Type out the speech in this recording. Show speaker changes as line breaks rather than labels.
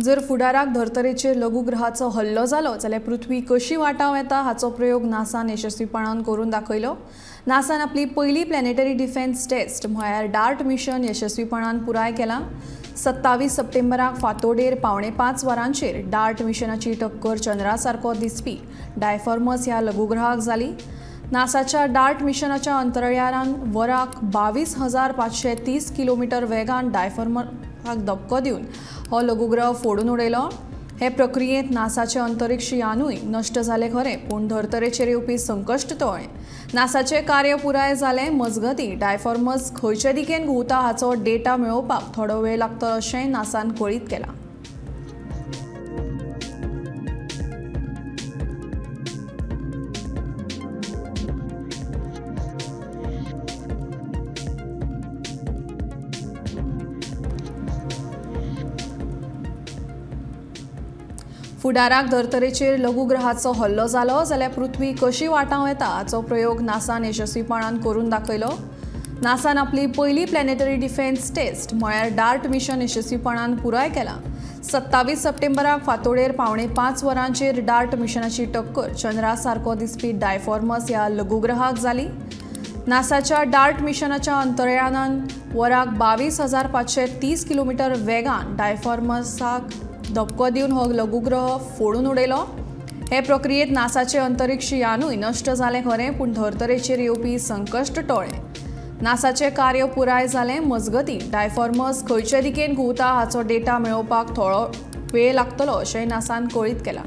जर फुडाराक धर्तरेचेर लघुग्रहाचो हल्लो जालो जाल्यार पृथ्वी कशी वाटावं येता हाचो प्रयोग नासान यशस्वीपणान करून दाखयलो. नासान आपली पयली प्लॅनेटरी डिफेन्स टेस्ट म्हळ्यार डार्ट मिशन यशस्वीपणान पुराय केलां. 27 सप्टेंबराक फांतोडेर 4:45 वरांचेर डार्ट मिशनाची टक्कर चंद्रा सारको दिसपी डायफॉर्मस ह्या लघुग्रहाक जाली. नासाच्या डार्ट मिशनाच्या अंतराळयानान वराक 22,530 किलोमीटर वेगान डायफॉर्मसाक धपको दिवन हो लघुग्रह फोडून उडयलो. हे प्रक्रियेंत नासाचें अंतरिक्ष यानूय नश्ट जालें खरें, पूण धर्तरेचेर येवपी संकश्ट टळ्ळें. नासाचें कार्य पुराय जालें मजगतीं डायफॉर्मस खंयचे दिकेन घुंवता हाचो डेटा मेळोवपाक थोडो वेळ लागतलो अशेंय नासान कळीत केलां. फुडाराक धर्तरेचेर लघुग्रहाचो हल्लो जालो जाल्यार पृथ्वी कशी वाटावं येता हाचो प्रयोग नासान यशस्वीपणान करून दाखयलो. नासान आपली पयली प्लॅनेटरी डिफेन्स टेस्ट म्हळ्यार डार्ट मिशन यशस्वीपणान पुराय केलां. 27 सप्टेंबराक फांतोडेर 4:45 वरांचेर डार्ट मिशनाची टक्कर चंद्रा सारको दिसपी डायफॉर्मस ह्या लघुग्रहाक जाली. नासाच्या डार्ट मिशनाच्या अंतराळयानान वराक 22,530 किलोमीटर वेगान डायफॉर्मसाक धपको दिवन हो लघुग्रह फोडून उडयलो. हे प्रक्रियेंत नासाचें अंतरिक्ष यानूय नश्ट जालें खरें, पूण धर्तरेचेर येवपी संकश्ट टळ्ळें. नासाचें कार्य पुराय जालें मजगतीं डायफॉर्मस खंयचे दिकेन घुंवता हाचो डेटा मेळोवपाक थोडो वेळ लागतलो अशेंय नासान कळीत केलां.